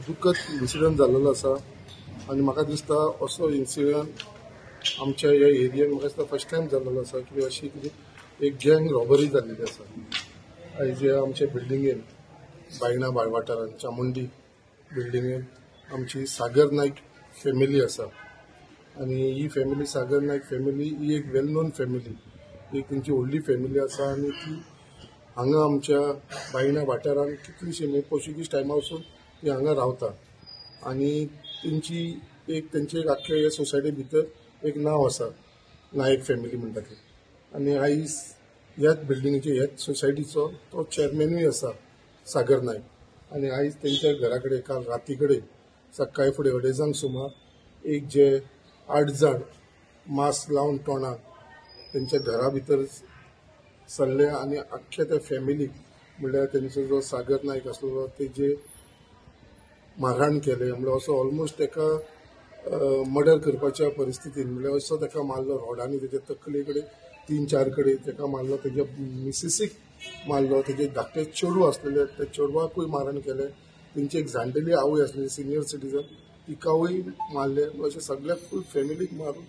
दुःखद इन्सिडंट जाल्लो आसा आनी म्हाका दिसता असो इन्सिडंट आमच्या ह्या एरियेन म्हाका दिसता फर्स्ट टायम जाल्लो आसा की अशी कितें एक गँग रॉबरी जाल्लेली आसा. आयज आमच्या बिल्डिंगेन बायणा वाठारांत चामुंडी बिल्डिंगेन आमची सागर नायक फॅमिली आसा आनी ही फॅमिली सागर नायक फॅमिली ही एक वेल नोन फॅमिली, एक तेंची व्हडली फॅमिली आसा आनी ती हांगा आमच्या बायणा वाठारांत कितलीशी पोर्चुगीज टायमा वचून ती हांगा रावता आनी तेंची एक तेंचे एक आख्खे हे सोसायटी भितर एक नांव आसा, नायक फॅमिली म्हणटा ती. आनी आयज ह्याच बिल्डिंगेचे ह्याच सोसायटीचो तो चॅरमॅनूय आसा सागर नायक. आनी आयज तेंच्या घरा कडेन काल राती कडेन सकाळी फुडें 2:30 सुमार एक जे 8 जाण मास्क लावन तोंडाक तेंच्या घरा भितर सरले आनी आख्खे त्या फॅमिलीक म्हणल्यार तेंचो जो सागर नायक आसलो तेजे मारहाण केले, म्हणल्यार असो ऑलमोस्ट तेका मर्डर करपाच्या परिस्थितीन, म्हणल्यार असो तेका मारलो रोडांनी, तेच्या तकले कडेन 3-4 कडेन तेका मारलो, तेज्या मिसिसीक मारलो, तेजे धाकटे चेडूं आसलेले त्या चेडवाकूय मारहाण केलें, तेंची एक जाणटेली आवय आसलेली सिनियर सिटीजन तिकावूय मारले. अशें सगळे फूल फॅमिलीक मारून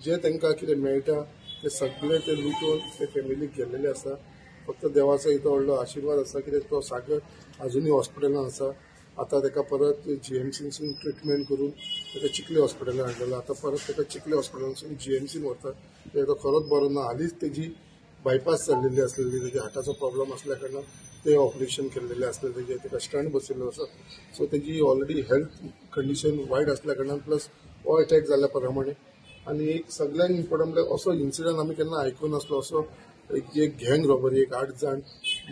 जे तांकां कितें मेळटा ते सगळे ते लुटून ते फॅमिलीक गेल्लेले आसा. फक्त देवाचो इतलो व्हडलो आशिर्वाद आसा कित्याक तो सागर आजुनूय हॉस्पिटलान आसा. आतां ताका परत जीएमसीनसून ट्रिटमेंट करून ताका चिखली हॉस्पिटलान हाडलेलो, आतां परत ताका चिखली हॉस्पिटलानसून जीएमसीन व्हरता. तो खरोच बरो ना, हालींच तेजी बायपास जाल्लेली आसलेली, तेजे हार्टाचो प्रॉब्लम आसल्या कारणान ते ऑपरेशन केल्लेलें आसलें, तेजे ताका स्टंट बसयल्लो आसा. सो तेजी ऑलरेडी हेल्थ कंडिशन वायट आसल्या कारणान प्लस हो एटॅक जाल्ल्या प्रमाणे आनी एक सगळ्यांत इम्पोर्टंट म्हणल्यार असो इन्सिडंट आमी केन्ना आयकूंक नासलो. असो एक गँग रॉबरी, एक 8 जाण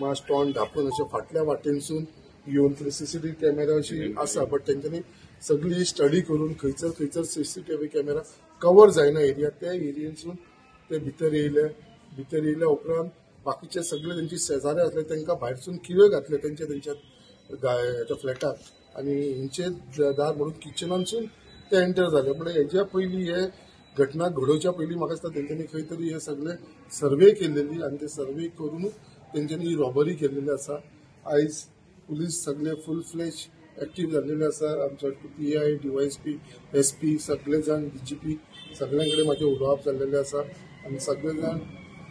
मास्क तोंड धापून अशें फाटल्या वाटेनसून येवन सीसीटीव्ही कॅमेरा अशी आसा, बट तेंच्यांनी सगळी स्टडी करून खंयसर खंयसर सीसीटीव्ही कॅमेरा कवर जायना एरिया, त्या एरियेनसून ते भितर येयले. भितर येयल्या उपरांत बाकीचे सगळे तेंची शेजारी आसले तांकां भायरसून किळे घातले तेंच्या तेंच्या फ्लॅटाक आनी हेंचे दार म्हणून किचनानसून ते एंटर जाले. म्हणल्यार हेज्या पयलीं हे घटना घडोवच्या पयलीं म्हाका दिसता तेंच्यांनी खंय तरी हे सगळे सर्वे केल्लेली आनी ते सर्वे करूनच तेंच्यांनी ही रॉबरी केल्लेली आसा. आयज पुलीस सगळे फूल फ्लॅश एक्टीव जाल्लेले आसा. आमचो PI, DYSP, SP सगळे जाण, डीजीपी सगळ्यां कडेन म्हाजें उलोवप जाल्लेलें आसा आनी सगळे जाण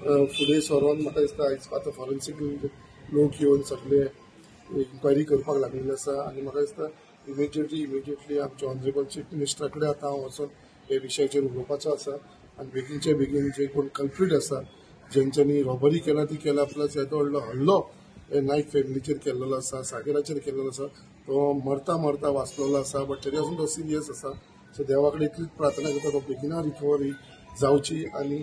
फुडें सरोन म्हाका दिसता आयज आतां फॉरेन्सीक लोक येवन सगळे इन्क्वायरी करपाक लागलेले आसा आनी म्हाका दिसता इमिजिएटली आमच्या ऑनरेबल चीफ मिनिस्टरा कडेन आतां हांव वचोन हे विशयाचेर उलोवपाचो आसा आनी बेगीनचे बेगीन जे कोण कल्प्रीट आसा जेंच्यांनी रॉबरी केला ती केला, प्लस येदो व्हडलो हल्लो हे नायक फॅमिलीचेर केल्लो आसा, सागराचेर केल्लो आसा, तो मरता मरता वाचलेलो आसा, बट तरी आसून तो सिरियस आसा. सो देवा कडेन इतलीच प्रार्थना करता तो बेगिना रिकवरी जावची आनी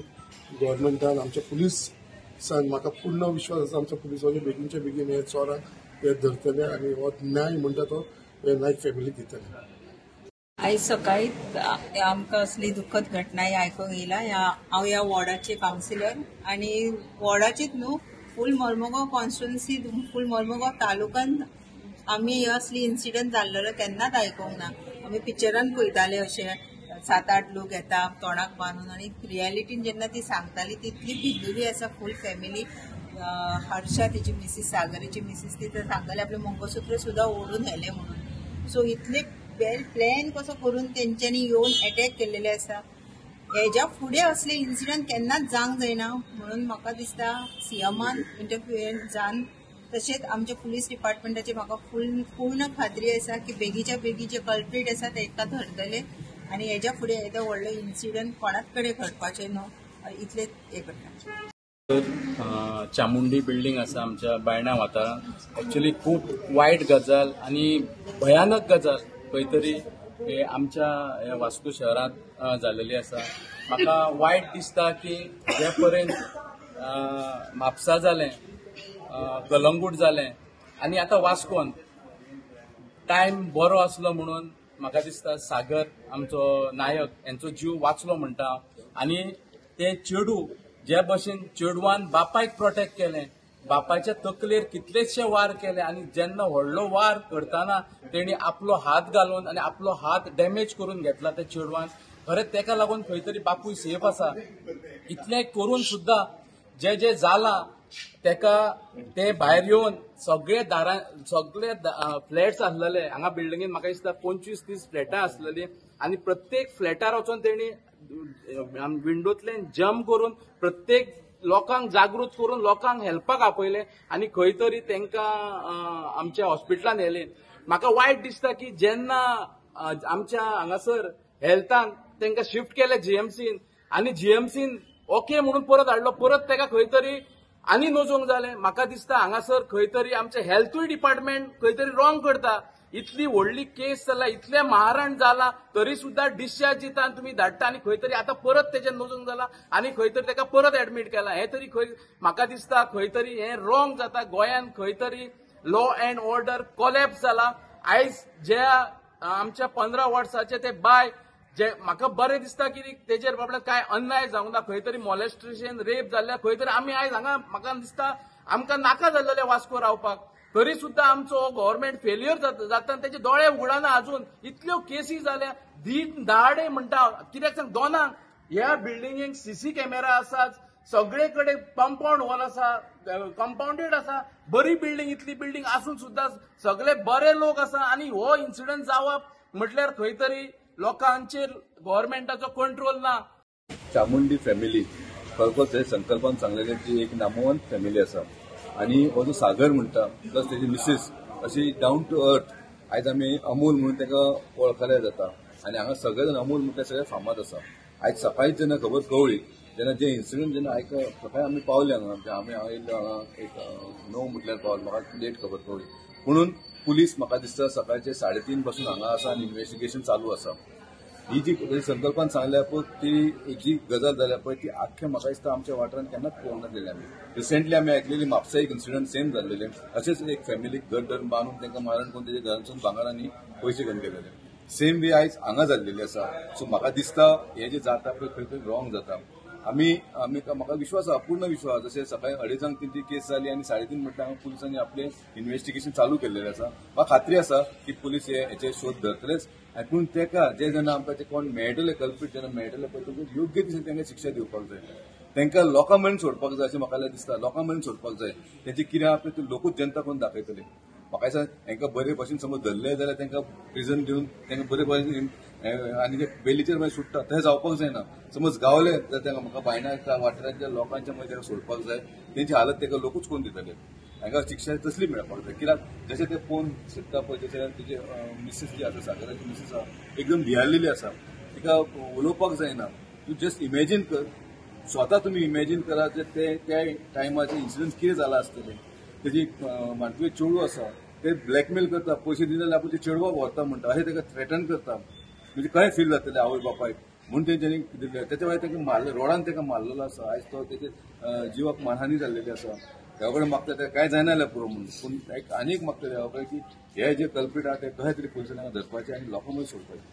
गव्हर्मेंटान आमच्या पुलिसान म्हाका पूर्ण विश्वास आसा आमच्या पुलिसांनी बेगीनच्या बेगीन हे चोरांक ते धरतले आनी हो न्याय म्हणटा तो हे नायक फॅमिलीक दितले. आयज सकाळी आमकां असली दुःखद घटना आयकूंक येयला. हांव ह्या वॉर्डाचे कावन्सिलर आनी वॉर्डाचीच न्हू, फूल मर्मगांव कॉन्स्टिट्युन्सी, फूल मर्मगांव तालुक्यान आमी असली इन्सिडंट जाल्लेलो केन्नाच आयकूंक ना. आमी पिक्चरान पळयताले अशे 7-8 लोक येता तोंडाक बांदून आनी रियलिटीन जेन्ना ती सांगताली तितली भिल्लेली आसा फूल फॅमिली. हर्षा तेची मिसीस, सागराची मिसीस, ती तर सांगताली आपलें मंगळसूत्र सुद्दां ओडून व्हेलें म्हणून. सो इतले वेल प्लॅन कसो करून तेंच्यांनी येवन एटॅक केल्लेले आसा. हेज्या फुडें असले इन्सिडंट केन्नाच जावंक जायना म्हणून म्हाका दिसता सीएमान इंटरफियरन्स जावन, तशेंच आमच्या पुलीस डिपार्टमेंटाची म्हाका फूल पूर्ण खात्री आसा की बेगीच्या बेगी जे कल्प्रीट आसा तेका धरतले आनी हेज्या फुडें येदो व्हडलो इन्सिडंट कोणाच कडेन घडपाचें न्हू इतलें हें करता. चामुंडी बिल्डींग आसा आमच्या बायणा वाठारांत. एक्चुअली खूब वायट गजाल आनी भयानक गजाल खंय तरी हे आमच्या वास्को शहरांत जाल्लेली आसा. म्हाका वायट दिसता की जे पर्यंत म्हापसा जालें, कलंगूट जालें आनी आतां वास्कोन टायम बरो आसलो म्हणून म्हाका दिसता सागर आमचो नायक हेंचो जीव वाचलो म्हणटा. आनी ते चेडू जे भशेन चेडवान बापायक प्रोटेक्ट केलें, बापायच्या तकलेर कितलेशे वार केले आनी जेन्ना व्हडलो वार करतना तेणी आपलो हात घालून आनी आपलो हात डॅमेज करून घेतला त्या चेडवान. खरें तेका लागून खंय तरी बापूय सेफ आसा. इतलें करून सुद्दां जे जे जालां तेका ते भायर येवन सगळे दारां सगळे फ्लॅट्स आसलेले हांगा बिल्डिंगेन म्हाका दिसता 25-30 फ्लॅटां आसलेली आनी प्रत्येक फ्लॅटार वचून तेणी विंडोंतल्यान जम्प करून प्रत्येक लोकांक जागृत करून लोकांक हेल्पाक आपयले आनी खंय तरी तांकां आमच्या हॉस्पिटलान व्हेले. म्हाका वायट दिसता की जेन्ना आमच्या हांगासर हेल्थान तांकां शिफ्ट केले जीएमसीन आनी जीएमसीन ओके म्हणून परत हाडलो, परत ताका खंय तरी आनी नोजोंक जालें. म्हाका दिसता हांगासर खंय तरी आमचें हेल्थूय डिपार्टमेंट खंय तरी रॉंग करता. इतली व्हडली केस जाला, इतलें मारण जाला, तरी सुद्दां डिस्चार्ज दिता आनी तुमी धाडटा आनी खंय तरी आतां परत तेजें नोजूंक जाला आनी खंय तरी ताका परत एडमीट केला. हें तरी खंय म्हाका दिसता खंय तरी हें रॉंग जाता. गोंयांत खंय तरी लॉ अँड ऑर्डर कोलॅप्स जाला. आयज ज्या आमच्या 15 वर्साचे ते बाय जे म्हाका बरें दिसता की तेजेर बाबड्याक काय अन्याय जावंक ना, खंय तरी मॉलेस्टेशन रेप जाल्ल्या खंय तरी आमी आयज हांगा म्हाका दिसता आमकां नाका जाल्लें वास्को रावपाक, तरी सुद्दां आमचो गव्हर्मेंट फेलियर जाता तेजे दोळे उगडना. अजून इतल्यो केसी जाल्या, दीन दाडे म्हणटा कित्याक सांग, दोनांक ह्या बिल्डिंगेक सीसी कॅमेरा आसात, सगळे कडेन कंपाउंड वॉल आसा, कंपाउंडेड आसा, बरी बिल्डिंग, इतली बिल्डिंग आसून सुद्दां सगळे बरे लोक आसा आनी हो इन्सिडंट जावप म्हटल्यार खंय तरी लोकांचेर गव्हर्मेंटाचो कंट्रोल ना. चामुंडी फॅमिली खरोखर हे संकल्पान सांगलेले ती एक नामवंत फॅमिली आसा आनी हो जो सागर म्हणटा प्लस तेजी मिसेस अशी डावन टू अर्थ आयज आमी अमूल म्हणून ताका वळखले जाता आनी हांगा सगळे जाण अमूल म्हणटा सगळे फामाद आसा. आयज सकाळीच जेन्ना खबर कळ्ळी तेन्ना जे इन्सिडंट जेन्ना आयक सकाळी आमी पावले हांगा, आमी हांगा येयल्लो हांगा एक 9 म्हटल्यार पावले, म्हाका लेट खबर कळ्ळी. म्हणून पुलीस म्हाका दिसता सकाळचे 3:30 पासून हांगा आसा आनी इन्व्हेस्टिगेशन चालू आसा. ही जी संकल्पान सांगल्या पळय ती जी गजाल जाल्या पळय ती आख्खे म्हाका दिसता आमच्या वाठारांत केन्नाच पळोवंक नासलेली. आमी रिसेंटली आमी आयकलेली म्हापसा एक इन्सिडंट सेम जाल्लेले, अशेंच एक फॅमिलीक घर धरून बांदून तांकां मारण करून तेच्या घरांतसून भांगर आनी पयशे घेवन गेलेले. सेम वे आयज हांगा जाल्लेली आसा. सो म्हाका दिसता हे जे जाता पळय खंय खंय रॉंग जाता. आमी आमी म्हाका विश्वास आसा, पूर्ण विश्वास. जशें सकाळी 2:30 तेंची केस जाली आनी 3:30 म्हटल्यार हांगा पुलिसांनी आपलें इन्व्हेस्टिगेशन चालू केल्लेलें आसा. म्हाका खात्री आसा की पुलीस हे हेचे शोध धरतलेच आनी पूण तेका जे जेन्ना आमकां जे कोण मेळटले कल्पीट जेन्ना मेळटले पळय तांकां योग्य दिशेन तांकां शिक्षा दिवपाक जाय, तांकां लोकां मेरेन सोडपाक जाय अशें म्हाका दिसता. लोकां मेरेन सोडपाक जाय, तेंचे कितें आसा पळय ते लोकूच जनता करून दाखयतले. म्हाका दिसता तांकां बरे भशेन समज धरले जाल्यार तांकां प्रिजन दिवन तांकां बरे भशेन आनी ते बेलीचेर मागीर सुट्टा तशें जावपाक जायना. समज गावले जाल्यार तांकां म्हाका बायणा वाठारांतल्या लोकांच्या मदीं तांकां सोडपाक जाय, तेंची हालत तांकां लोकूच करून दितले. तांकां शिक्षा तसली मेळपाक जाय. कित्याक जशें ते पळोवन शकता पळय जशें तेजे मिसेस जी आसा, सागराची मिसेस आसा, एकदम भियालेली आसा, तिका उलोवपाक जायना. तूं जस्ट इमेजीन कर, स्वता तुमी इमेजीन करा जे ते त्या टायमाचे इन्सिडंट कितें जाला आसतलें. तेजी माणकुलें चेडूं आसा ते ब्लॅकमेल करता, पयशे दिना जाल्यार आपूण ते चेडवाक व्हरता म्हणटा, अशें ताका थ्रेटन करता. म्हणजे कशें फील जातलें आवय बापायक म्हणून तेंच्यांनी दिल्लें. तेच्या भायर ताका मारले, रोडान ताका मारलेलो आसा. आयज तो तेजे जिवाक मानहानी जाल्लेली आसा. देवा कडेन मागता तेका कांय जायना जाल्यार पुरो म्हणून, पूण एक आनी एक मागता देवा कडेन की हे जे कल्पीट आहा ते कशें तरी पुलिसांनी धरपाचे आनी लोकां मदीं सोडपाचे.